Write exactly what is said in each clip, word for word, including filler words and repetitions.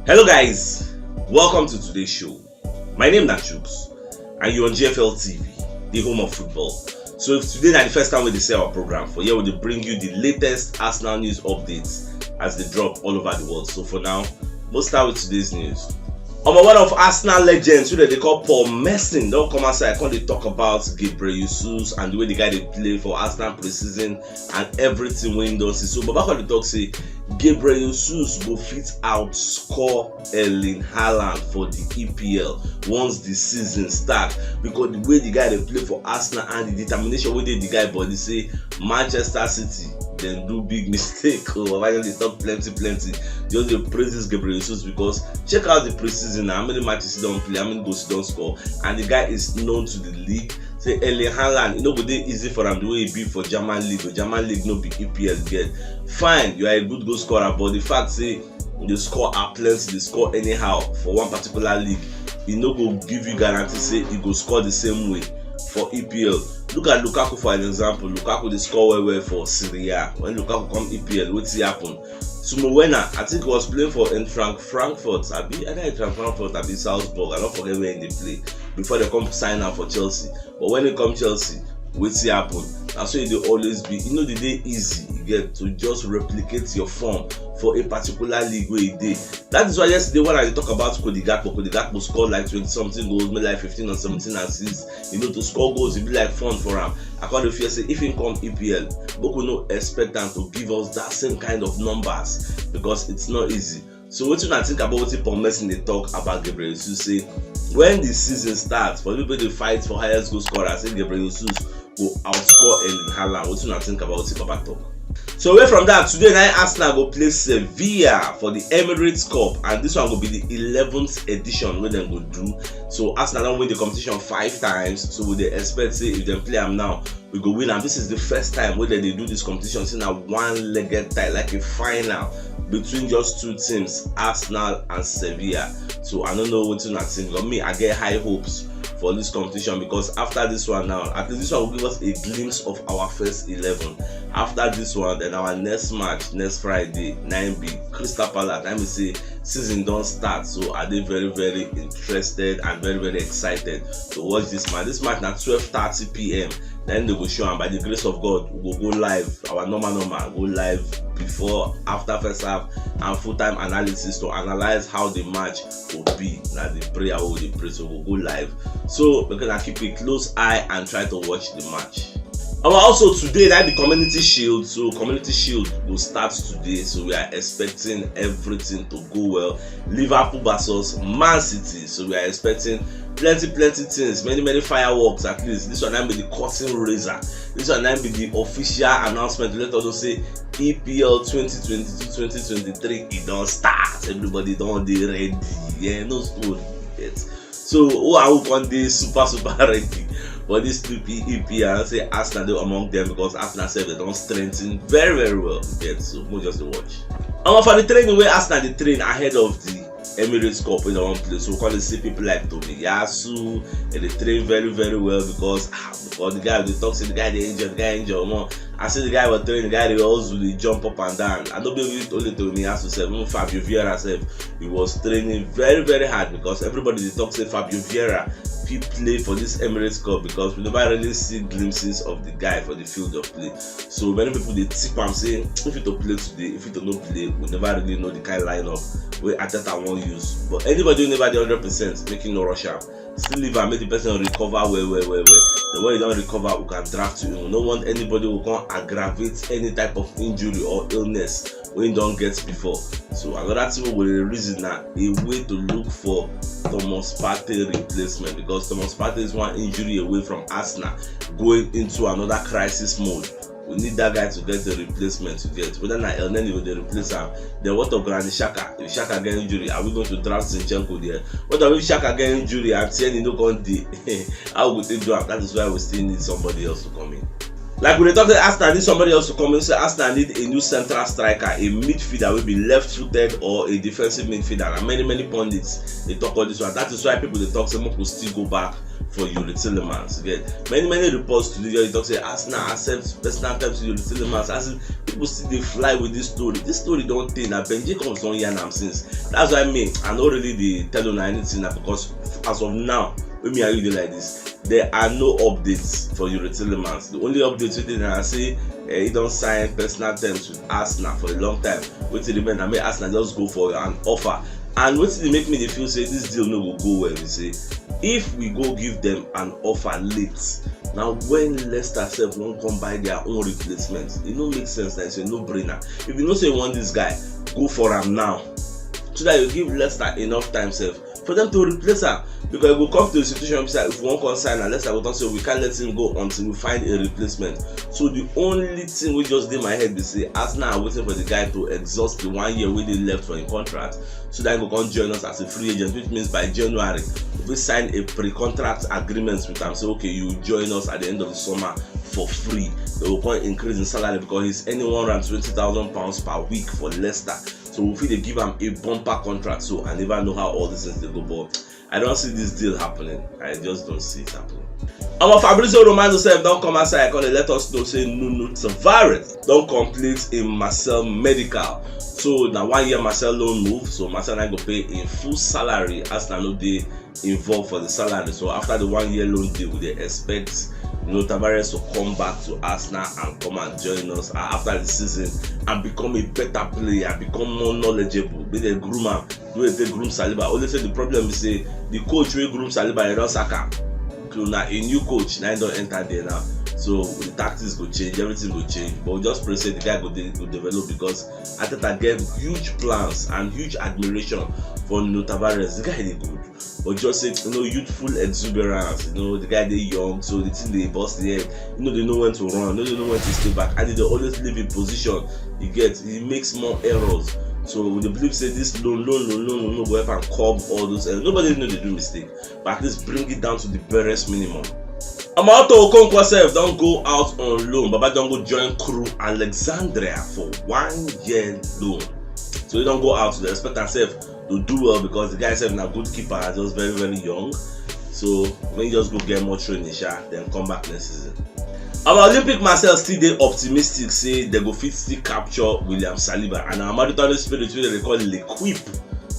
Hello guys, welcome to today's show. My name na Chuks and you're on G F L T V, the home of football. So if today na the first time we dey see our program, for here we dey bring you the latest Arsenal news updates as they drop all over the world. So for now, we'll start with today's news. Omo, one of Arsenal legends wey dem dey call Paul Merson don come outside come dey talk about Gabriel Jesus and the way the guy dey play for Arsenal preseason and everything wey he don see. So Baba come dey talk say Gabriel Jesus go fit outscore Erling Haaland for the E P L once the season start, because the way the guy dey play for Arsenal and the determination wey dey the guy body, say Manchester City dem do big mistake. Oh, Baba just dey talk plenty plenty, just dey praise this Gabriel Jesus, because check out the preseason now, how many matches he don play, how many goals he don score, and the guy is known to the league. Say Erling Haaland, e no go dey easy for am the way e be for German league. German league no be E P L get. Fine, you are a good goal scorer, but the fact say you dey score are plenty, dey score anyhow for one particular league, e no go give you guarantee say e go score the same way for E P L. Look at Lukaku for an example. Lukaku dey score well well for Serie A. When Lukaku come E P L, wetin happen? Timo Werner, I think he was playing for Eintracht Frankfurt, abi either Eintracht Frankfurt abi Salzburg, I don forget where he dey play, before dem come sign am for Chelsea. But when he come Chelsea, wetin happen? Na so e dey always be. E no dey dey easy, you get, to just replicate your form for a particular league wey you dey. That is why yesterday when I dey talk about Cody Gakpo, Cody Gakpo score like twenty something goals, make like fifteen or seventeen assists. You know, to score goals, e be like fun for am. I come dey fear say if he come E P L, make we no expect am to give us that same kind of numbers, because it's not easy. So wetin una think about wetin Paul Merson dey talk about Gabriel Jesus, say when the season starts, for people dey fight for highest goal scorer, say Gabriel Jesus go outscore Erling Haaland? Wetin una think about wetin Baba talk? So away from that, today na Arsenal go play Sevilla for the Emirates Cup, and this one go be the eleventh edition wey dem go do. So Arsenal don win the competition five times, so we dey expect say if dem play am now, we go win am. This is the first time wey dem dey do this competition, say na one-legged tie, like a final between just two teams, Arsenal and Sevilla. So I don't know wetin una think, but me, I get high hopes for this competition, because after this one now, at least this one will give us a glimpse of our first eleven. After this one, then our next match next Friday, na im be Crystal Palace. Na im be say season don start, so I dey very very interested and very very excited to watch this match. This match na twelve thirty p m. Then they go show am. By the grace of God, we go go live, our normal normal, go live before, after first half, and full time analysis to analyze how the match go be. Na the prayer wey we dey pray, so we go go live. So we gonna keep a close eye and try to watch the match. And also today, na the Community Shield. So Community Shield will start today. So we are expecting everything to go well. Liverpool versus Man City. So we are expecting plenty plenty things, many many fireworks. At least this one na be the curtain raiser. This one na be the official announcement to let us know say E P L twenty twenty-two twenty twenty-three, e don start. Everybody don dey ready. Yeah, no stone yet. So who are who come dey super super ready for this two P E P L? Say Arsenal dey among them, because Arsenal sef, dem don strengthen very very well. Get, so we just dey watch. Omo, for the training wey Arsenal dey train ahead of the Emirates Cup wey dem wan play, so we come dey see people like Tomiyasu, dem dey train very very well, because ah, because the guy dey talk say the guy dey injured, the guy injured. Omo, I see the guy was training, the guy dey hustle, dey jump up and down. I no be only Tomiyasu sef, even Fabio Vieira sef, he was training very very hard, because everybody dey talk say Fabio Vieira fit play for this Emirates Cup, because we never really see glimpses of the guy for the field of play. So many people dey tip am say if he to play today, if he to no play, we never really know the kind lineup wey Arteta wan use. But anybody wey never dey hundred percent, make him no rush am. Still leave am, make the person recover well well well well. The way he don recover, we can draft you in. We no want anybody who can aggravate any type of injury or illness wey he don get before. So another thing wey we dey reason na a way to look for Thomas Partey replacement, because Thomas Partey is one injury away from Arsenal going into another crisis mode. We need that guy to get a replacement to get. Whether na Elneny go dey replace am, then what of Granit Xhaka? If Xhaka get injury, are we going to draft Zinchenko there? What of if Xhaka get injury and Tierney no come dey? How we go take do am? That is why we still need somebody else to come in. Like we dey talk say Arsenal need somebody else to come in, say Arsenal need a new central striker, a midfielder wey be left-footed or a defensive midfielder. And many, many pundits dey talk all this one. That is why people dey talk say make we still go back for Youri Tielemans. You get many, many reports today wey dey talk say Arsenal accept personal terms to Youri Tielemans. As in, people still dey fly with this story. This story don tey na. Ben Jacobs don yarn am since. That's why me, I no really dey tell una anything na, because as of now, wey me and you dey like this, there are no updates for Youri Tielemans. The only update wey dey na say eh, he don sign personal terms with Arsenal for a long time. Wetin remain na make Arsenal just go for an offer. And wetin dey make me dey feel say this deal no go go well be say, if we go give them an offer late, na when Leicester sef wan come buy their own replacement. E no make sense, na it's a no-brainer. If you know say you want this guy, go for am now, so that you give Leicester enough time sef for them to replace am. Because e go come to a situation be say if we wan come sign am, Leicester go talk say we can't let him go until we find a replacement. So the only thing wey just dey my head be say Arsenal are waiting for the guy to exhaust the one year wey dey left for him contract, so that he go come join us as a free agent, which means by January we fit sign a pre-contract agreement with am, say okay, you join us at the end of the summer for free. They go come increase him salary because he's earning one hundred and twenty thousand pounds per week for Leicester. So we fit dey give am a bumper contract. So I never know how all these things dey go, but I don see this deal happening. I just don see it happening. Omo, Fabrizio Romano sef don come outside come dey let us know say Nuno Tavares don complete im Marseille medical. So na one year Marseille loan move, so Marseille na go pay im full salary. Arsenal no dey involved for the salary. So after the one year loan deal, we dey expect Nuno Tavares to come back to Arsenal and come and join us, uh, after the season and become a better player, become more knowledgeable, be the groomer, do a take groom Saliba. Only say the problem is say the coach wey groom Saliba, he don sack am. So na a new coach, na him don enter there now. So the tactics go change, everything go change. But we just pray say the guy go, de- go develop, because Arteta get huge plans and huge admiration for Nuno Tavares. The guy dey good. But just say, you know, youthful exuberance. You know, the guy dey young, so the thing dey burst the head. You know, they know when to run, you know, they know when to stay back, and they dey always leave in position. You get, he makes more errors. So we dey believe say this loan, loan, loan, loan, loan, loan go help am curb all those errors. Nobody know they do mistake, but at least bring it down to the barest minimum. Omo, Otto Okonkwo sef don go out on loan. Baba don go join Crewe Alexandra for one year loan. So he don go out. They expect am sef to do well because the guy sef na good keeper, just very, very young. So make he just go get more training, sha, then come back next season. Our Olympic Marseille still dey optimistic say they go fit still capture William Saliba, and our Mauritanian spirit wey they call L'Equipe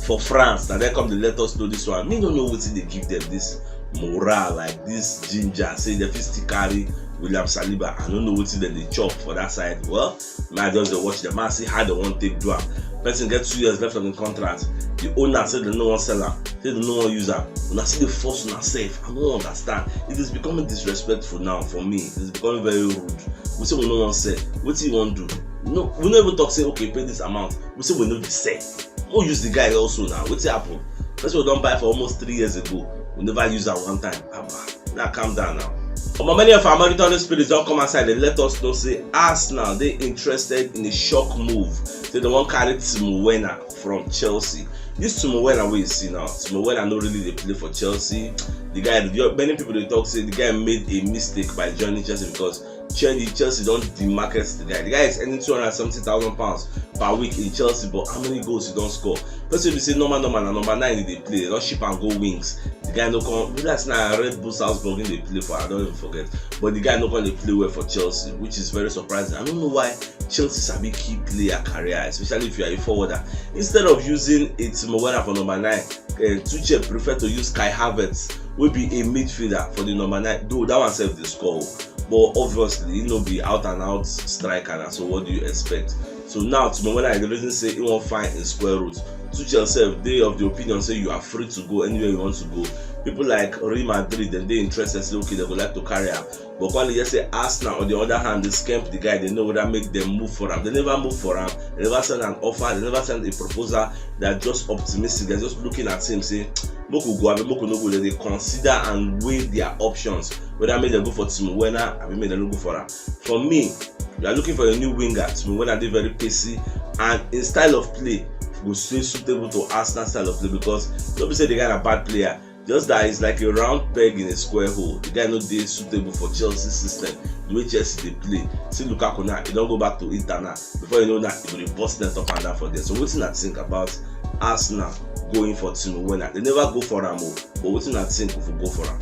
for France, na dem come dey let us know this one. Me no know wetin dey give them this morale, like this ginger, say they fit still carry William Saliba. I no know wetin dem dey chop for that side. Well, me I just dey watch them. I see how they wan take do am. Person get two years left on the contract. The owner say they no wan sell am, say they no wan use am. Una still dey force una sef. I no understand. It is becoming disrespectful now for me. It is becoming very rude. We say we no wan sell. Wetin you wan do? No, we no even talk say okay, pay this amount. We say we no dey sell. Who use the guy also now? Wetin happen? Person we don buy for almost three years ago, we never use am one time. Abba, now calm down now. Omo, many of our Mauritanian spirits don come outside. They let us know say Arsenal dey interested in a shock move. Say they wan carry Timo Werner from Chelsea. This Timo Werner wey you see now, Timo Werner no really dey play for Chelsea. The guy, the- many people dey talk say the guy made a mistake by joining Chelsea because Chelsea, Chelsea don demarket the guy. The guy is earning two hundred and seventy thousand pounds per week in Chelsea, but how many goals he don score? Person be say normal, normal, na number nine he dey play. They don ship am go wings. The guy no come. Be like say na Red Bull Salzburg he dey play for. I don even forget. But the guy no come dey play well for Chelsea, which is very surprising. I don't know why Chelsea sabi keep player career, especially if you are a forwarder. Instead of using a Timo Werner for number nine, uh, Tuchel prefer to use Kai Havertz, wey be a midfielder, for the number nine. Though that one sef dey score, but obviously he no be out and out striker. Na so what do you expect? So now Timo Werner, the reason say he wan find in square root. Tuchel sef dey of the opinion say you are free to go anywhere you want to go. People like Real Madrid, dem dey interested, say okay, they go like to carry am. But Kwali just say Arsenal, on the other hand, they scamp the guy. They know whether make them move for am. They never move for am. They never send an offer. They never send a proposal. They are just optimistic. They're just looking at him, say, "Make we go, abi make we no go." They dey consider and weigh their options. Whether make them go for Timo Werner, abi make them no go for am. For me, you are looking for a new winger. Timo Werner dey very pacey, and in style of play, go stay suitable to Arsenal style of play, because no be say the guy na bad player. Just that it's like a round peg in a square hole. The guy no dey suitable for Chelsea system. The way Chelsea dey play, see Lukaku now, he don go back to Inter now. Before you know that, he go dey burst net up and down for there. So wetin I think about Arsenal going for Timo Werner? They never go for am o, but wetin I think if we go for am?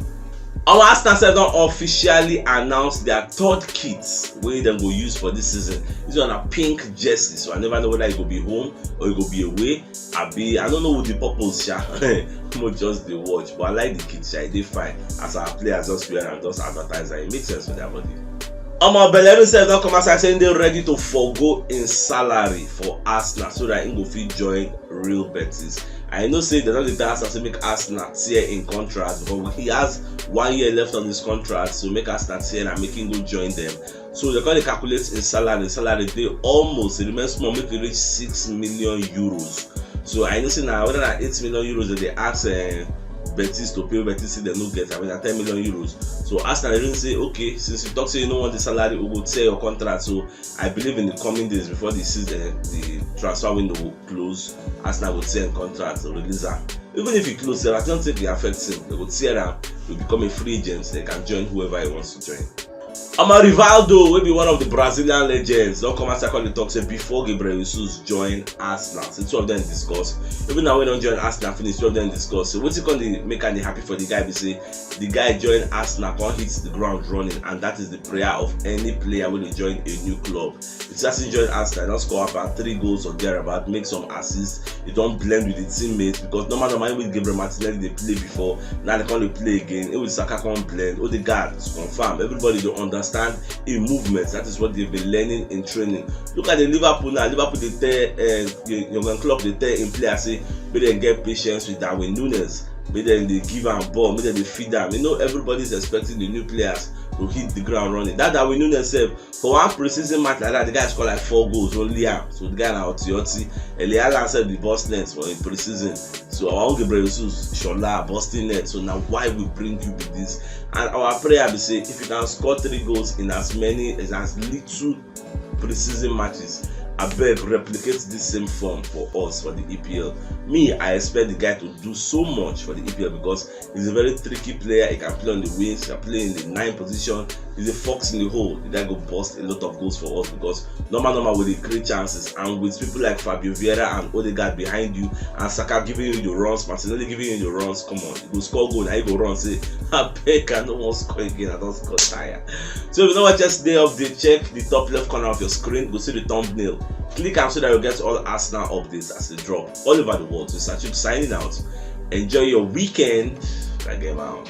Our Arsenal sef don officially announce their third kit wey dem go use for this season. This one na pink jersey, so I never know whether e go be home or e go be away. Abi I no know who the purpose sha. Mo just dey watch, but I like the kit sha. E dey fine as our players just wear am, just advertise am. E make sense for their body. Omo, Bellerin sef don come outside say they ready to forego in salary for Arsenal so that he go fit join Real Betis. I know say they don dey tell Arsenal say make Arsenal tear in contract, but he has one year left on his contract, so make Arsenal tear and make him go join them. So they come dey calculate in salary. Salary dey almost, e remain small make e reach six million euros. So I know say na whether na eight million euros that they ask uh, Betis to pay, Betis say they no get. I mean, na ten million euros. So Arsenal really say, okay, since you talk say you no want the salary, we go tear your contract. So I believe in the coming days before the season, the transfer window will close, Arsenal go tear im contract, release am. Even if e close, I don't think e affect him. They go tear am, he become a free agent. They can join whoever he wants to join. Omo, Rivaldo, wey be one of the Brazilian legends, don come outside come dey talk say before Gabriel Jesus join Arsenal, say two of them discuss. Even now wey don join Arsenal finish, two of them discuss. So wetin come dey make am dey happy for the guy be say the guy join Arsenal, come hit the ground running, and that is the prayer of any player wey dey join a new club. He just join Arsenal, don score about three goals or thereabout, make some assists. He don blend with the teammates because normal normal with Gabriel Martinelli dey play before, now they come dey play again. He with Saka come blend, Odegaard is confirm. Everybody don understand in movement. That is what they've been learning in training. Look at the Liverpool now. Liverpool dey tell uh, Jurgen Klopp dey tell im players say make dem get patience with Darwin Nunez. Make dem dey give am ball, make dem dey feed am. You know, everybody is expecting the new players to hit the ground running. That Darwin Nunez sef, for one preseason match like that, the guy score like four goals only am. So the guy na oti oti. Erling Haaland sef dey burst net for im preseason. So our own Gabriel Jesus, Shola, busting net. So now why we bring you with this? And our prayer be say if you can score three goals in as many as, as little preseason matches, abeg replicate this same form for us for the E P L. Me, I expect the guy to do so much for the E P L because he's a very tricky player. He can play on the wings, he can play in the nine position. He's a fox in the hole. The guy go bust a lot of goals for us because normal normal we dey create chances, and with people like Fabio Vieira and Odegaard behind you and Saka giving you the runs, Martinelli giving you the runs, come on, you go score goal, na you go run say abeg I no wan score again, I don score tire. So if you no wan check today update, check the top left corner of your screen, go see the thumbnail, click am so that you get all Arsenal updates as they drop all over the world. So Sachuk signing out. Enjoy your weekend. I get out.